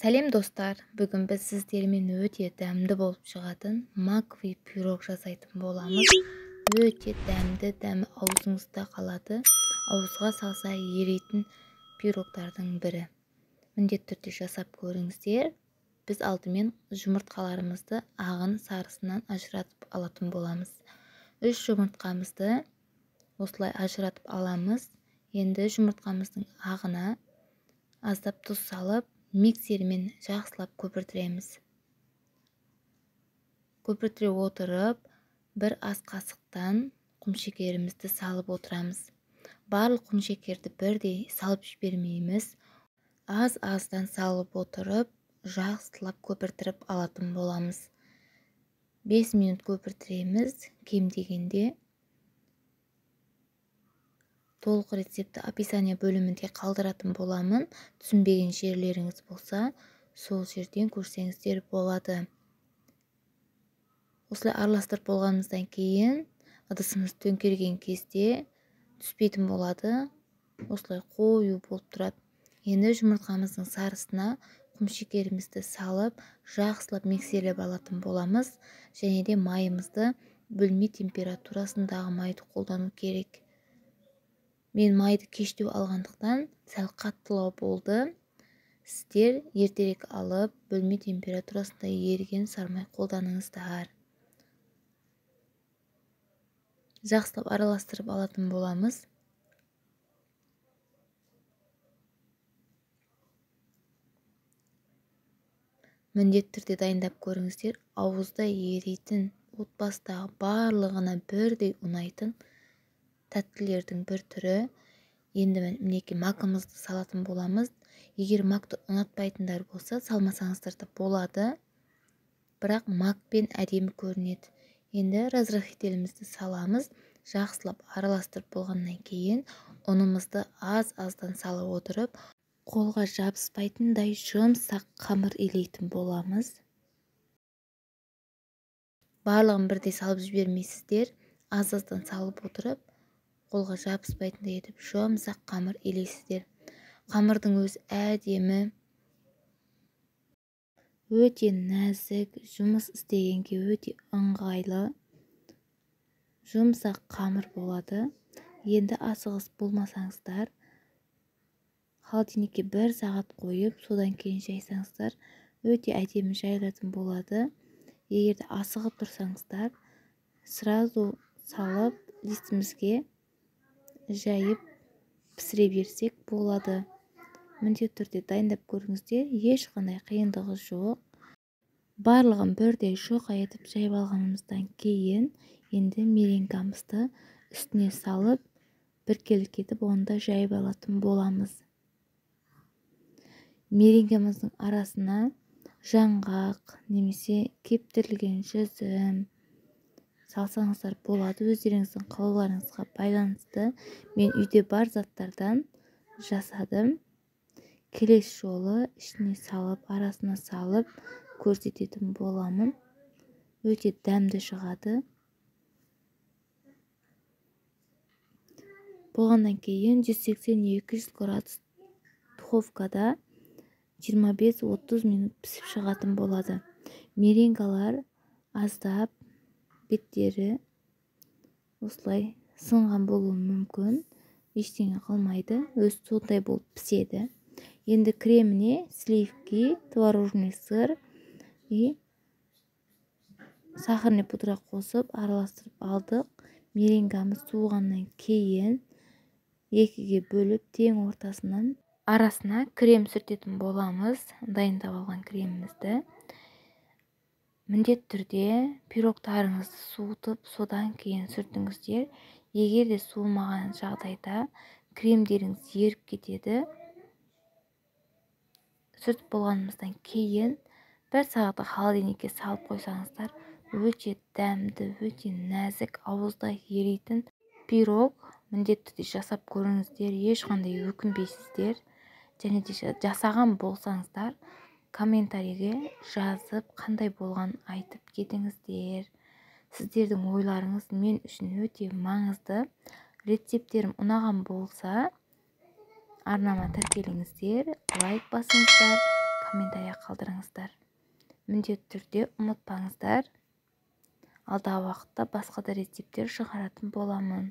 Сәлем достар, бүгін біз сіздермен өте дәмді болып шығатын маковый пирог жасайтын боламыз. Өте дәмді, дәмі аузыңызда қалады. Ауызға салса ерейтін пирогтардың бірі. Міндетті түрде жасап көріңіздер. Біз алдымен жұмыртқаларымызды ағын сарысынан ажыратып алатын боламыз. 3 жұмыртқамызды осылай ажыратып аламыз. Енді жұмыртқамыздың ағына аздап тұз салып, миксермен жақсылап көпіртіреміз. Көпіртіре отырып, бір ас қасықтан құмшекерімізді салып отырамыз. Барлық құмшекерді бірдей салып жібермейміз. Аз-аздан салып отырып, жақсылап көпіртіріп алатын боламыз. 5 минут көпіртіреміз, кем дегенде. Толық рецепті описание бөлімінде қалдыратын боламын. Түсінбеген жерлеріңіз болса, сол жерден көрсеңіздер болады. Осылай араластырып болғанымыздан кейін ыдысымыз төңкерген кезде түспейтін болады. Осылай қою болып тұрады. Енді жұмыртқамыздың сарысына құмшекерімізді салып, жақсылап миксерлеп алатын боламыз. Және де майымызды бөлме температурасындағы майды қолдану керек. Мен майды кештеу алғандықтан сәл қаттылау болды. Сіздер ертерек алып, бөлме температурасында еріген сармай қолданыңыздар. Жақсылап араластырып алатын боламыз. Міндетті түрде дайындап көріңіздер. Ауызда ерейтін, отбасыдағы барлығына бірдей ұнайтын тәттілердің бір түрі. Енді мінекей макымызды салатын боламыз. Егер макты ұнатпайтындар болса, салмасаңыздар да болады. Бірақ макпен әдемі көрінеді. Енді разрыхлителімізді саламыз. Жақсылап араластырып болғаннан кейін ұнымызды аз-аздан салып отырып, қолға жабыспайтындай жұмсақ қамыр илейтін боламыз. Барлығын бірдей салып жібермейсіздер. Аз-аздан салып отырып, қолға жабыспайтындай етіп жұмсақ қамыр илейсіздер. Қамырдың өзі әдемі, өте нәзік, жұмыс істегенге өте ыңғайлы жұмсақ қамыр болады. Енді асығыс болмасаңыздар, холодильникке 1 сағат қойып, содан кейін жайсаңыздар, өте әдемі жайылатын болады. Егер де асығып тұрсаңыздар, сразу салып листімізге жайып пісіре берсек болады. Міндетті түрде дайындап көріңіздер, ешқандай қиындығы жоқ. Барлығын бірдей жұқа етіп жайып алғанымыздан кейін енді меренгамызды үстіне салып, біркелкі етіп оны да жайып алатын боламыз. Меренгамыздың арасына жаңғақ немесе кептірілген жүзім салсаңыздар болады. Өздеріңіздің қалауларыңызға байланысты. Мен үйде бар заттардан жасадым. Келесі жолы ішіне салып, арасына салып көрсететін боламын. Өте дәмді шығады. Болғаннан кейін 180-200 градус духовкада 25-30 минут пісіп шығатын болады. Меренгалар аздап беттері осылай сынған болуы мүмкін. Ештеңе қылмайды, өз сондай болып піседі. Енді креміне сливки, творожный сыр и сахарный пудра қосып араластырып алдық. Меренгамыз суығаннан кейін екіге бөліп тең ортасынан арасына крем сүртетін боламыз. Дайындап алған кремімізді міндетті түрде пирогтарыңызды суытып, содан кейін сүртіңіздер. Егер де суымаған жағдайда кремдеріңіз еріп кетеді. Сүртіп болғанымыздан кейін 1 сағатқа холодильникке салып қойсаңыздар, өте дәмді, өте нәзік, ауызда ерейтін пирог міндетті түрде жасап көріңіздер, ешқандай өкінбейсіздер. Және де жасаған болсаңыздар, комментарийге жазып, қандай болғанын айтып кетіңіздер. Сіздердің ойларыңыз мен үшін өте маңызды. Рецепттерім ұнаған болса, арнама тіркеліңіздер, лайк басыңыздар, Комментария қалдырыңыздар. Міндетті түрде ұмытпаңыздар. Алдағы уақытта басқа да рецепттер шығаратын боламын.